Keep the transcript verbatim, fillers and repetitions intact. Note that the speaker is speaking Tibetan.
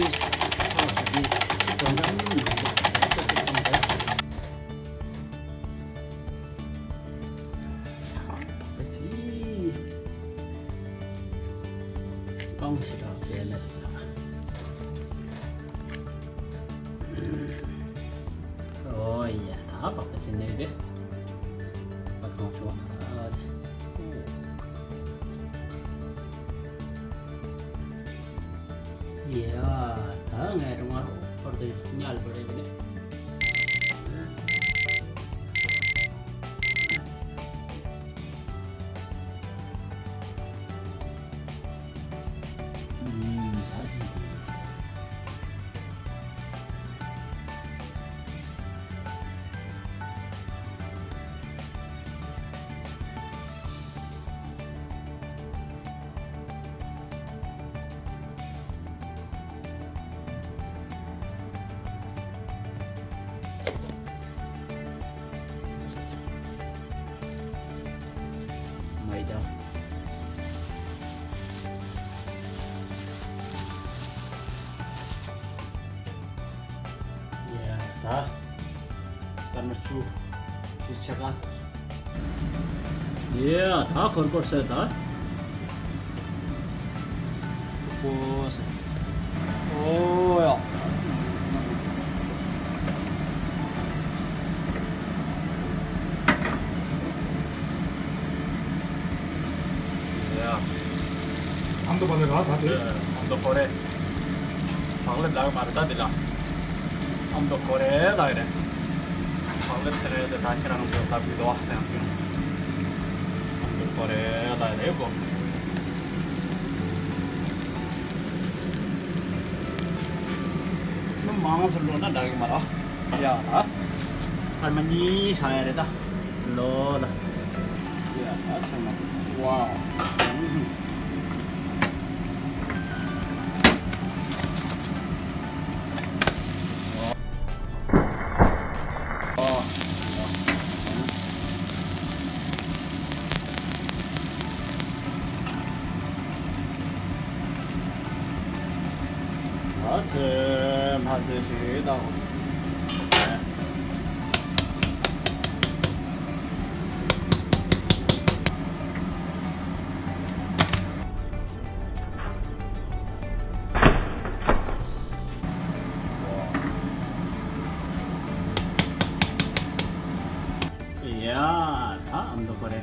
རྐང་ཞིག་རག་ཟེར་ན། ཨོ་ཡ། ད་པགས་པ་ཟེར་ནས་རེད། ད་གང་བྱུང་། ཨ། ཡ། ད་ངས་རུང་བར་བར་དུ་ཉལ་བ་རེད་ནི། མ་ཡི་ད། ཡ་ད། སྐར་མ་བཅུ། བཅུ་ཆ་ག་ཟེར། ཡ་ད་གོར་གོར་ཟེར་ད། ཨོ་ཟེར། ཨོ་ཡ། ཡ། ཨ་མདོ་པ་ལས་ར་ད་དེ། ཨ་མདོ་ཀོ་རེ། བག་ལེབ་ལག་མ་རེད་ད་འདི་ལ། ཨ་མདོ་ཀོ་རེ་ལག་རེད། བག་ལེབ་ཟེར་རེད་དེ་ད་ཁྱེད་རང་ཚོ་ལབ་ཀྱི་འདུག་ཨ་ཡང་ཅིང་། ཨ་མདོ་ཀོ་རེ་ལག་རེད་གོ། མི་མང་ཙམ་ལོ་ན་འདྲ་གི་མ་རེད། ཡ་ད། སྐར་མ་གཉིས་ཧྲ་ཡ་རེད་ད། ལོ་ལ། ཡ་ད་ཆ་ན། ཝའོ། ཨ་ཚེ་མ་ཚེ་ཞིག་དང་། ཡ་ད་ཨ་མདོ་ཀོ་རེ།